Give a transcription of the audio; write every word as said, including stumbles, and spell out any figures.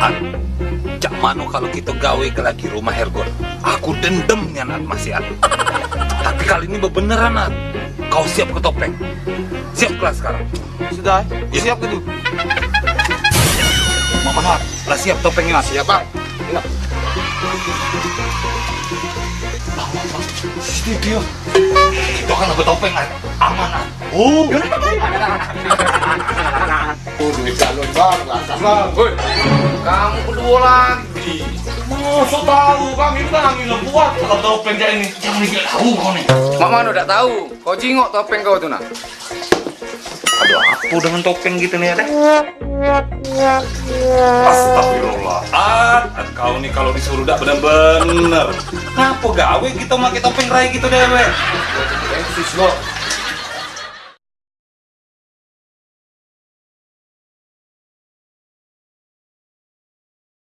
An, cak mano kalo kito gawe ke lagi rumah Hergon? Aku dendem nian, An, masih, An. Tapi kali ini bebeneran, An. Kau siap ke topeng? Siap kelas sekarang? Sudah, eh? Ya. Siap ke tu? Mak Manhar, lah siap topengnya, An? Siap, Bang. Ini. Bang, bang, bang. C C T V, yo. Kita kan ada topeng, An. Aman, An. Oh. Oh, duit galon, Bang. Lantas, Bang. Woi, kamu kedua lagi. Masa tahu, Bang? Ini kan angin buat. Kalau topeng kayak ini. Jangan dia tahu kau nih. Mak mano dak tahu? Kau jingok topeng kau tu nah. Ada apa dengan topeng gitu nih, Deh? Astagfirullah. Ah, kau nih kalau disuruh dak bener-bener. Ngapa gawe kita pakai topeng rai gitu, Dewek? Siswa.